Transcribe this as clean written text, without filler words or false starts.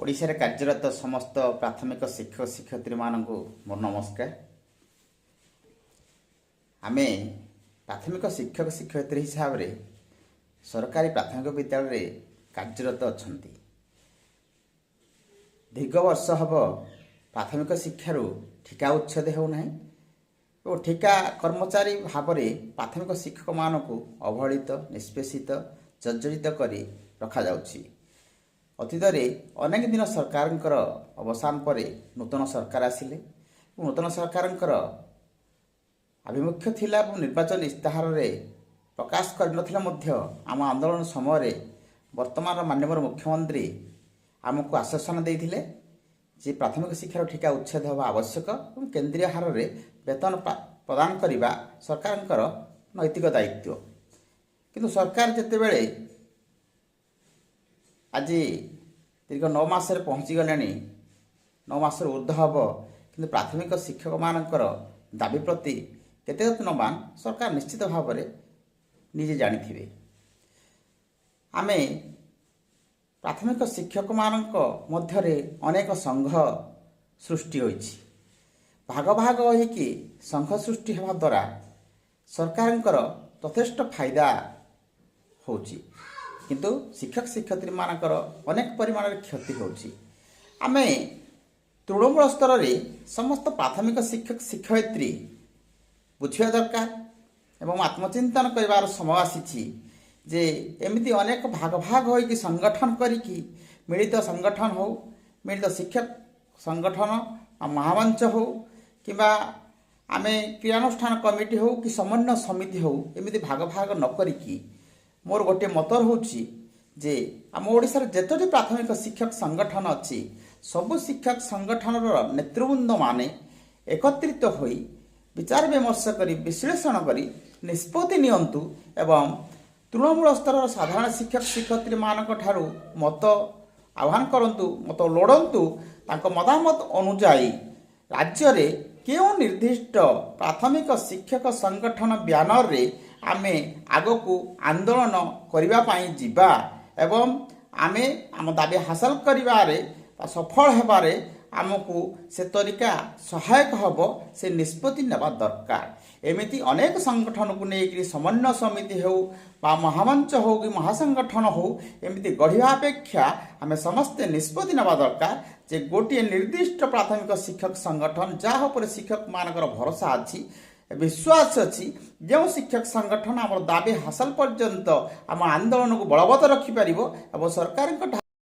ଓଡ଼ିଶାରେ କାର୍ଯ୍ୟରତ ସମସ୍ତ ପ୍ରାଥମିକ ଶିକ୍ଷକ ଶିକ୍ଷୟିତ୍ରୀମାନଙ୍କୁ ମୋର ନମସ୍କାର। ଆମେ ପ୍ରାଥମିକ ଶିକ୍ଷକ ଶିକ୍ଷୟିତ୍ରୀ ହିସାବରେ ସରକାରୀ ପ୍ରାଥମିକ ବିଦ୍ୟାଳୟରେ କାର୍ଯ୍ୟରତ ଅଛନ୍ତି। ଦୀର୍ଘ ବର୍ଷ ହେବ ପ୍ରାଥମିକ ଶିକ୍ଷାରୁ ଠିକା ଉଚ୍ଛେଦ ହେଉନାହିଁ ଓ ଠିକା କର୍ମଚାରୀ ଭାବରେ ପ୍ରାଥମିକ ଶିକ୍ଷକମାନଙ୍କୁ ଅବହେଳିତ, ନିଷ୍ପେଷିତ, ଜର୍ଜରିତ କରି ରଖାଯାଉଛି। ଅତୀତରେ ଅନେକ ଦିନ ସରକାରଙ୍କର ଅବସାନ ପରେ ନୂତନ ସରକାର ଆସିଲେ। ନୂତନ ସରକାରଙ୍କର ଆଭିମୁଖ୍ୟ ଥିଲା ଏବଂ ନିର୍ବାଚନ ଇସ୍ତାହାରରେ ପ୍ରକାଶ କରିନଥିଲେ ମଧ୍ୟ ଆମ ଆନ୍ଦୋଳନ ସମୟରେ ବର୍ତ୍ତମାନର ମାନ୍ୟବର ମୁଖ୍ୟମନ୍ତ୍ରୀ ଆମକୁ ଆଶ୍ୱାସନା ଦେଇଥିଲେ ଯେ ପ୍ରାଥମିକ ଶିକ୍ଷାର ଠିକା ଉଚ୍ଛେଦ ହେବା ଆବଶ୍ୟକ ଏବଂ କେନ୍ଦ୍ରୀୟ ହାରରେ ବେତନ ପ୍ରଦାନ କରିବା ସରକାରଙ୍କର ନୈତିକ ଦାୟିତ୍ୱ। କିନ୍ତୁ ସରକାର ଯେତେବେଳେ ଆଜି ଦୀର୍ଘ 9 ମାସରେ ପହଞ୍ଚିଗଲେଣି, 9 ମାସରୁ ଉର୍ଦ୍ଧ୍ୱ ହେବ, କିନ୍ତୁ ପ୍ରାଥମିକ ଶିକ୍ଷକମାନଙ୍କର ଦାବି ପ୍ରତି କେତେ ଯତ୍ନବାନ ସରକାର ନିଶ୍ଚିତ ଭାବରେ ନିଜେ ଜାଣିଥିବେ। ଆମେ ପ୍ରାଥମିକ ଶିକ୍ଷକମାନଙ୍କ ମଧ୍ୟରେ ଅନେକ ସଂଘ ସୃଷ୍ଟି ହୋଇଛି। ଭାଗ ଭାଗ ହୋଇକି ସଂଘ ସୃଷ୍ଟି ହେବା ଦ୍ୱାରା ସରକାରଙ୍କର ଯଥେଷ୍ଟ ଫାଇଦା ହେଉଛି, କିନ୍ତୁ ଶିକ୍ଷକ ଶିକ୍ଷୟିତ୍ରୀମାନଙ୍କର ଅନେକ ପରିମାଣରେ କ୍ଷତି ହେଉଛି। ଆମେ ତୃଣମୂଳ ସ୍ତରରେ ସମସ୍ତ ପ୍ରାଥମିକ ଶିକ୍ଷକ ଶିକ୍ଷୟିତ୍ରୀ ବୁଝିବା ଦରକାର ଏବଂ ଆତ୍ମଚିନ୍ତନ କରିବାର ସମୟ ଆସିଛି ଯେ ଏମିତି ଅନେକ ଭାଗ ଭାଗ ହୋଇକି ସଂଗଠନ କରିକି ମିଳିତ ସଂଗଠନ ହେଉ, ମିଳିତ ଶିକ୍ଷକ ସଂଗଠନ ମହାମଞ୍ଚ ହେଉ କିମ୍ବା ଆମେ କ୍ରିୟାନୁଷ୍ଠାନ କମିଟି ହେଉ କି ସମନ୍ୱୟ ସମିତି ହେଉ, ଏମିତି ଭାଗ ଭାଗ ନ କରିକି ମୋର ଗୋଟିଏ ମତ ରହୁଛି ଯେ ଆମ ଓଡ଼ିଶାରେ ଯେତୋଟି ପ୍ରାଥମିକ ଶିକ୍ଷକ ସଂଗଠନ ଅଛି, ସବୁ ଶିକ୍ଷକ ସଂଗଠନର ନେତୃବୃନ୍ଦମାନେ ଏକତ୍ରିତ ହୋଇ ବିଚାର ବିମର୍ଶ କରି, ବିଶ୍ଳେଷଣ କରି ନିଷ୍ପତ୍ତି ନିଅନ୍ତୁ ଏବଂ ତୃଣମୂଳ ସ୍ତରର ସାଧାରଣ ଶିକ୍ଷକ ଶିକ୍ଷୟିତ୍ରୀମାନଙ୍କ ଠାରୁ ମତ ଆହ୍ୱାନ କରନ୍ତୁ, ମତ ଲୋଡ଼ନ୍ତୁ। ତାଙ୍କ ମତାମତ ଅନୁଯାୟୀ ରାଜ୍ୟରେ କେଉଁ ନିର୍ଦ୍ଦିଷ୍ଟ ପ୍ରାଥମିକ ଶିକ୍ଷକ ସଂଗଠନ ବ୍ୟାନରରେ ଆମେ ଆଗକୁ ଆନ୍ଦୋଳନ କରିବା ପାଇଁ ଯିବା ଏବଂ ଆମେ ଆମ ଦାବି ହାସଲ କରିବାରେ ବା ସଫଳ ହେବାରେ ଆମକୁ ସେ ତରିକା ସହାୟକ ହେବ, ସେ ନିଷ୍ପତ୍ତି ନେବା ଦରକାର। ଏମିତି ଅନେକ ସଂଗଠନକୁ ନେଇକରି ସମନ୍ୱୟ ସମିତି ହେଉ ବା ମହାମଞ୍ଚ ହେଉ କି ମହାସଂଗଠନ ହେଉ, ଏମିତି ଗଢ଼ିବା ଅପେକ୍ଷା ଆମେ ସମସ୍ତେ ନିଷ୍ପତ୍ତି ନେବା ଦରକାର ଯେ ଗୋଟିଏ ନିର୍ଦ୍ଦିଷ୍ଟ ପ୍ରାଥମିକ ଶିକ୍ଷକ ସଂଗଠନ, ଯାହା ଉପରେ ଶିକ୍ଷକମାନଙ୍କର ଭରସା ଅଛି, ବିଶ୍ୱାସ ଅଛି, ଯେଉଁ ଶିକ୍ଷକ ସଂଗଠନ ଆମର ଦାବି ହାସଲ ପର୍ଯ୍ୟନ୍ତ ଆମ ଆନ୍ଦୋଳନକୁ ବଳବତ୍ତ ରଖିପାରିବ ଏବଂ ସରକାରଙ୍କ